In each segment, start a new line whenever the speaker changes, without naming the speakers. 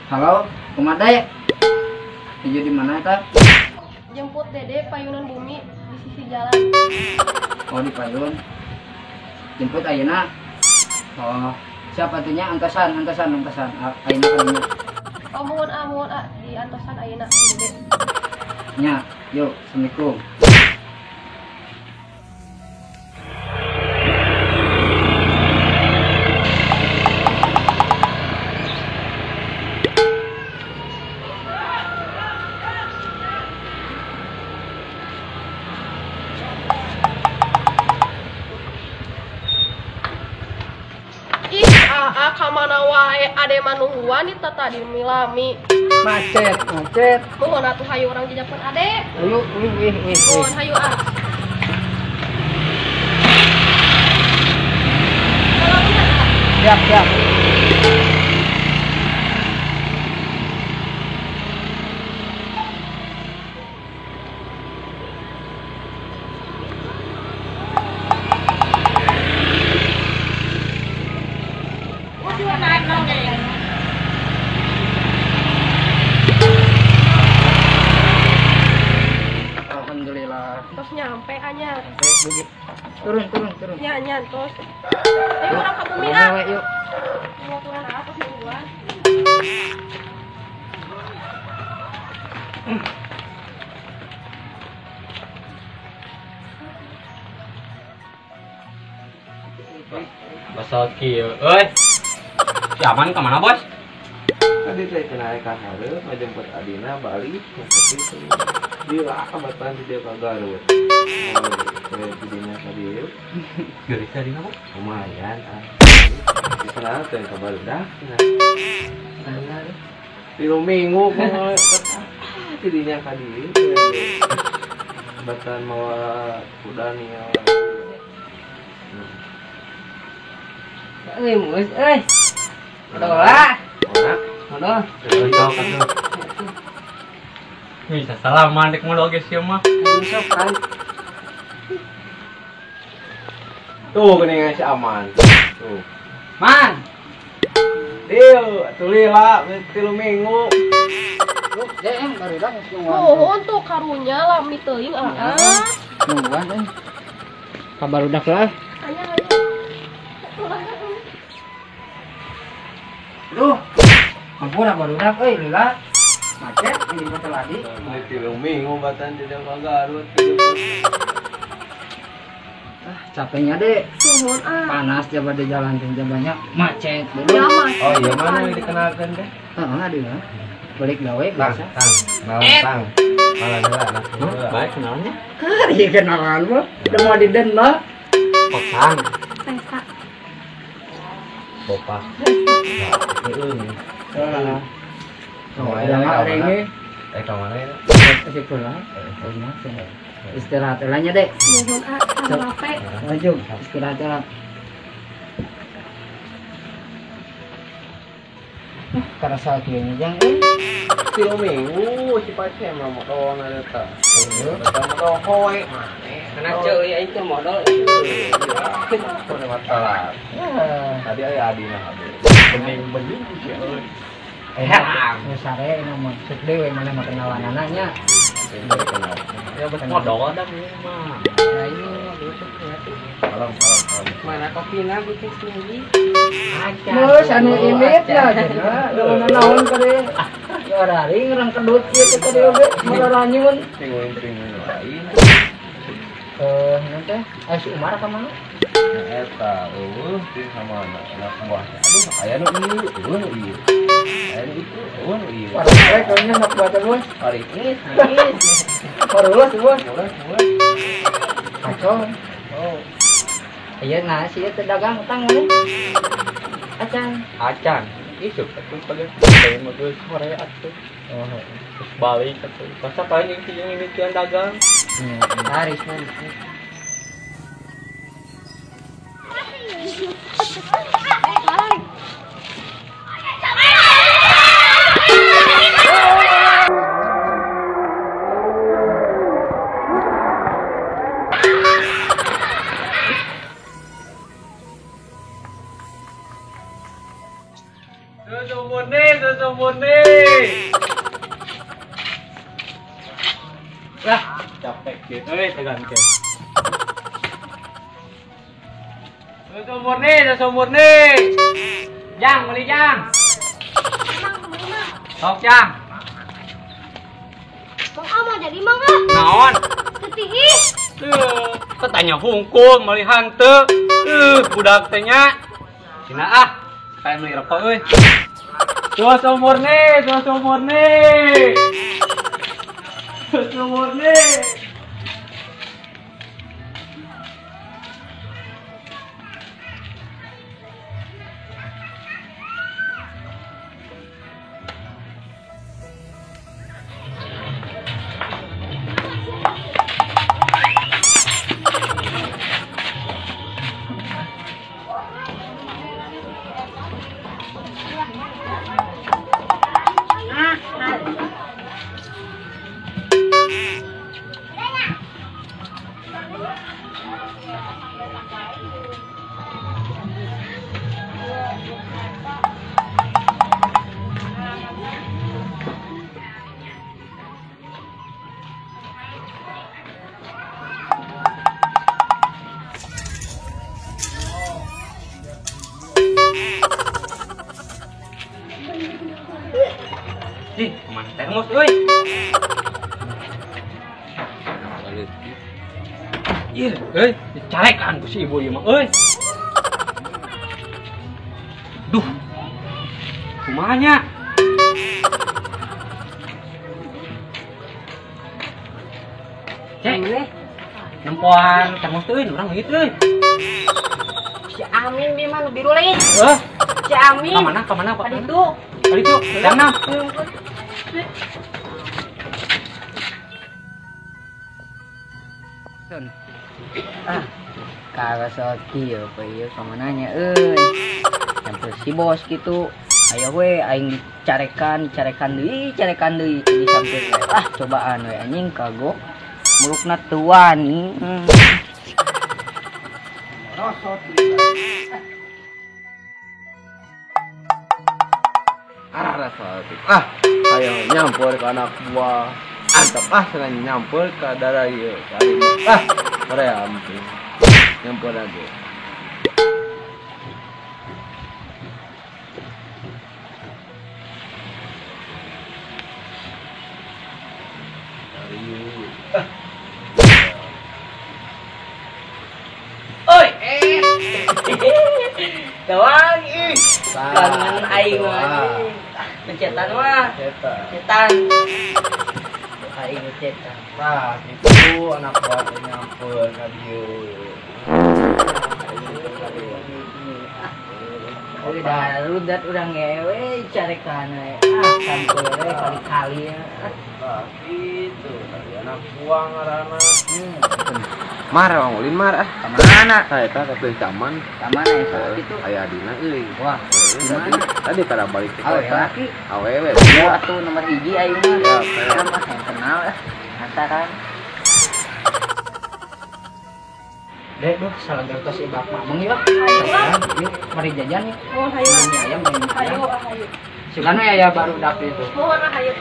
Halo, kumaha Dek? Nuju di mana eta?
Jemput Dede payunan bumi di sisi jalan.
Oh, di payun. Jemput ayeuna. Oh, siapa atunya antosan. Ayeuna kadinya.
Oh, mohon a di antosan ayeuna Dede.
Nya, yuk, assalamualaikum.
Ih, aa kamana wae ade manungguan di tadi milami.
Macet.
Mohon atuh hayu urang jajapan ade.
Ulu, ih.
Mohon hayu ah.
Siap. Alhamdulillah.
Terus nyampe anya.
Turun.
Nya terus. Ayo urang ka bumi ah.
Yuk.
Mau turun apa sih nungguan?
Basal kieu euy. Si Aman ka mana, Bos?
Tadi teh cenah ka hareup ngajemput adina balik sakitu. Dia kabatan di dia ka Garut. Oh, didinya ka dieu.
Geulis adina, Bos.
Lumayan ah. Di sana teh ka barudak cenah. Tilu minggu mah didinya ka dieu. Batan mawa kuda nih.
Euy, mus euy. Modal lah. Modal.
Bisa salaman dek modal geus ieu mah.
Sok kan.
Tuh geuning si Aman. Tuh.
Man.
Dieu atuh lila 3 minggu.
Deh, barudak geus nungguan.
Nuhun tuh karunya lami teuing aa.
Nungguan euy. Ka barudak lah.
Aya aya.
Duh, ampun barudak euy lila. Macet ini motor lagi.
3 minggu batan di ka Garut.
Ah, capeknya deh.
Nuhun ah.
Panas jaba di jalan teh banyak macet.
Ya, macet.
Oh iya mana dikenalkeun teh?
Heeh, aduh. Balik gawe biasa.
Tang. Tang. Malah heula.
Baik kenalannya.
Kari kenalan mah. Udah mau didenda.
Potang.
Tesa.
Bopak. Heeh.
Heeh. Oh, ini.
Ka mana ya?
Sekolah. Istirahat lah nya, Dek.
Nuhun ah, capek.
Maju, istirahat lah. Karasa kieu nya jang euy.
3 minggu si pace mah modal eta. Modal hoe maneh.
Kana ceuli aing teh modal.
Kudu masalah. Tadi aya adina abdi. Bening-bening sih euy.
Eh, sare ini mah cek deui mana mah kenalanana nya.
Ya bet modal dah ieu mah.
Ya ini mah besok ya.
Salam.
Mana kopina bikin sendiri?
Geus anu imit lah cenah. Daun naon kade. Ya raring urang kedut ieu teh tadi oge mararanyun.
Pinguin lain.
Naon teh? Si Umar ka mana?
Eta eueuh di sama anak buah. Aduh, aya nu ieu, eueuh nu ieu. Aya nu itu, eueuh nu ieu.
Parah kayaknya anak buah teh, Bos.
Parah ini.
Parah, Bos.
Boleh.
Kacau.
Oh.
Iya nah sih teh dagang utang mana? Acan.
Acan. Isuk atuh pagi. Pengen mobil sore atuh.
Oh.
Terus balik atuh. Masa paling yang ini tian dagang.
Haris man.
Tuh morning. susu murni. Lah, capek gitu euy tegan ke. Susu murni, susu murni. Jang, beli jang. Sok jang.
Mang mau jadi mang ah.
Naon?
Tetiih.
Tuh, katanya hungkul meuli hanteu. Budak teh nya. Cina ah, kayak meuli rokok euy. Susu murni, susu murni. Susu murni. Ih, kemana termos, euy? Ih, euy, dicarekan ku si ibu ieu mah, euy. Duh. Kumaha nya? Cek, nempoan termos teh euy, urang leungit euy.
Si Amin di mana biru lagi? Si Amin.
Ka mana? Ka mana, Pak?
Tadi tuh.
Tadi tuh, jam 6.
Ah, kalau soki ya, apa iya kamananya, euy. Campur si bos gitu. Ayo we, aing dicarekan, dicarekan deui, disampeun we. Ah, cobaan we anjing kagok. Mulukna teu wani. Rosot.
Ah, ayo nyampur ke anak buah. Antap ah, senang nyampur ke darah ieu. Ah, ora ampun. Nyampur lagi.
Oi, Doang ih. Kangen aing mah. Pencetan mah. Pencetan. Aing pencetan.
Nah, gitu anak buah nyampur ka dieu.
Udah rudat urang ngewe carekan we. Ah, sampeu we kali-kali ya.
Nah, gitu. Tadi anak buah ngaranna. Mar, bang ulin mar ah. Kamana? Saya eta ka taman.
Taman aya saat itu.
Aya adina euy.
Wah,
tadi tadi kada balik ke
kota. Awewe.
Awewe.
Ya atuh nomor 1 aing mah. Ya, mah yang kenal ah. Penasaran. Dek, duh, salah gertos ieu bapak meng yeuh. Ayo, mari jajan yuk.
Oh, hayu.
Mie ayam, mie
hayu, hayu.
Sugana ya baru dapet itu.
Mohon hayu.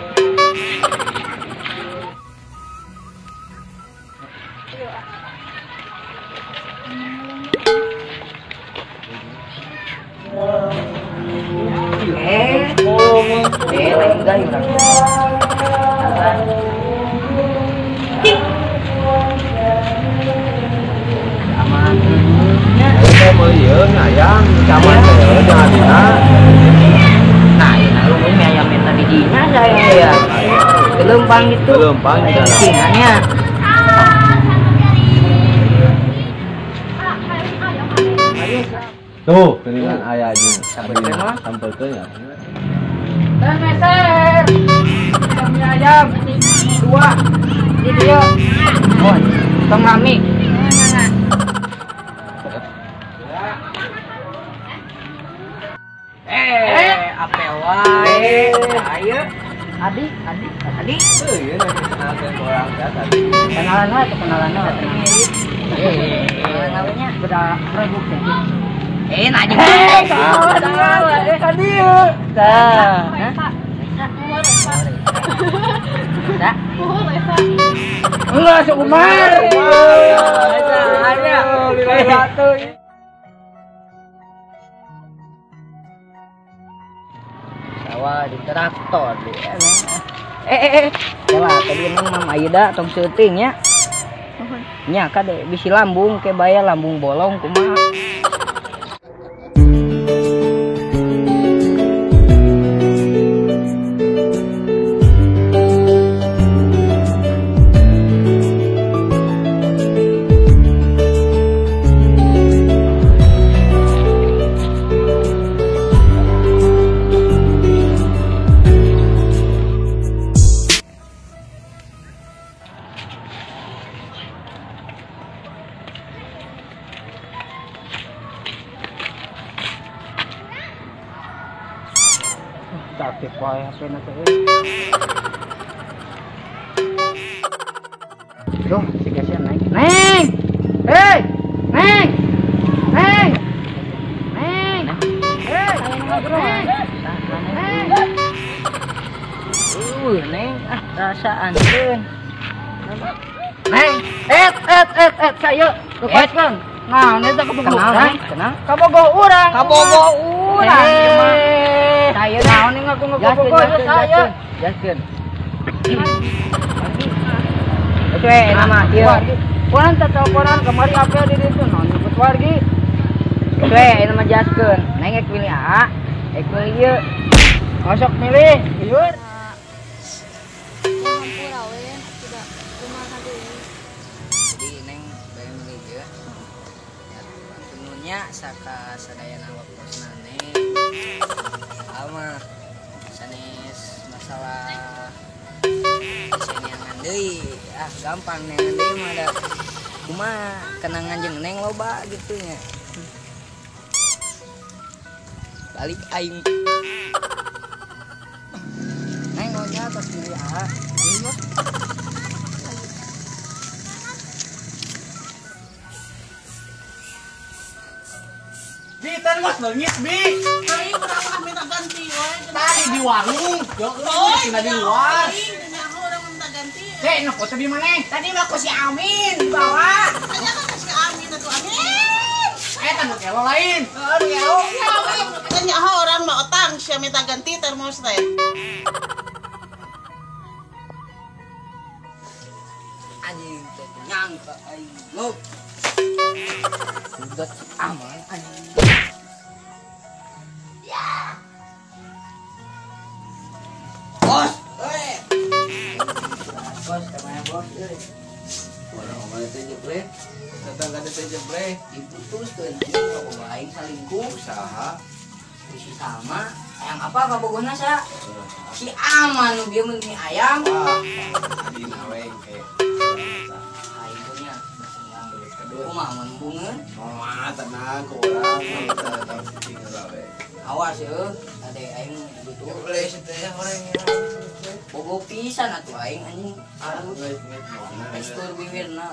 Lain gay urang. Aman.
Ayo meuli ieu mie ayam, caman teh jeung adina.
Nah, ieu lu mie ayam minta di dina saya ya. Gelempang gitu.
Gelempang di dalam.
Dinanya.
Tuh, geuningan aya aja. Sampelkeun ya.
Dan meser. Mie ayam 2. Ini dia. Oh, tong rame. Ape wae. Ayo. Adi, Adi, Adi.
Heuh, ieu nanti kenalkeun ka urang teh tadi.
Kenalan wae, kenalan wae. Kenalan awenya beda rebuk teh. Nanya. Salah.
Ka dieu. Tah.
Tah.
Enggak, si Umar.
Ada.
Lima
Sawah di traktor di. Yalah, tadi emang Mam Aida tong syuting nya. Nya kade bisi lambung ke baya lambung bolong kumaha.
Aktif wae HP-na teh.
Duh, si kasihan naik. Neng! Hei! Neng! Neng! Neng! Hei! Neng! Neng! Neng, ah rasaan keun. Neng,
et saya lupakan. Nah, eta kabogoh urang.
Kenal?
Kabogoh urang.
Kabogoh urang.
Saya naon nih ngaku ngabogoh saya.
Jaskeun. Oke, nama ieu.
Urang teh teleponan kamari apa di ditu naon nyebut wargi.
Oke, nama jaskeun. Neng ek milih A, ek milih ieu.
Osok milih, ieu.
Jadi neng bade milih ieu. Nya saka sadayana waktosna neng. Ama sanes masalah neangan deui, ah gampang neangan deui mah da kumaha kenangan jeung neng loba gitu nya. Balik aing. Neng nya tos milih A. Ieu
Bi, tan mas leungit, Bi.
Tadi urang mah minta ganti we.
Tadi di warung, yo euy, di luar.
Urang minta ganti.
Teh, nu foto di mana?
Tadi mah ku si Amin dibawa.
Tanya kan si Amin atuh Amin.
Eta nu kelo lain.
Heeh, nu kelo.
Tanya orang mah otang sia minta ganti termos teh.
Anjing teh nyangka aing. Lop. Udah aman anjing. Ya. Bos, euy. Bos, kemana bos euy?
Orang mana teh jebre? Datang ka teh jebre,
diputuskeun anjing kabogoh aing salingkuh
usaha.
Si sama, ayang apa kabogohna sa? Si Aman nu bieu mun mie ayam.
Adina we engke.
Aing punya kumaha mun bungeun?
Moal tenang ku urang bisa tinggal we.
Awas yeuh, ade aing butuh.
Boleh teh horeng.
Bogo pisan atuh aing anjing. Tekstur bibirna.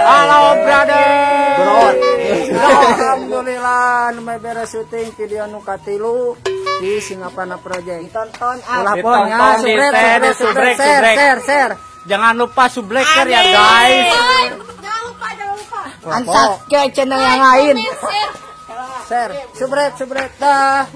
Halo brother. Bro. Alhamdulillah nu beres syuting video nu katilu di Singapana Project.
Ditonton
ah. Ditonton, subrek, share.
Jangan lupa subscribe ya guys.
Jangan lupa, jangan lupa.
Unsubscribe channel yang lain. Share, subrek, dah.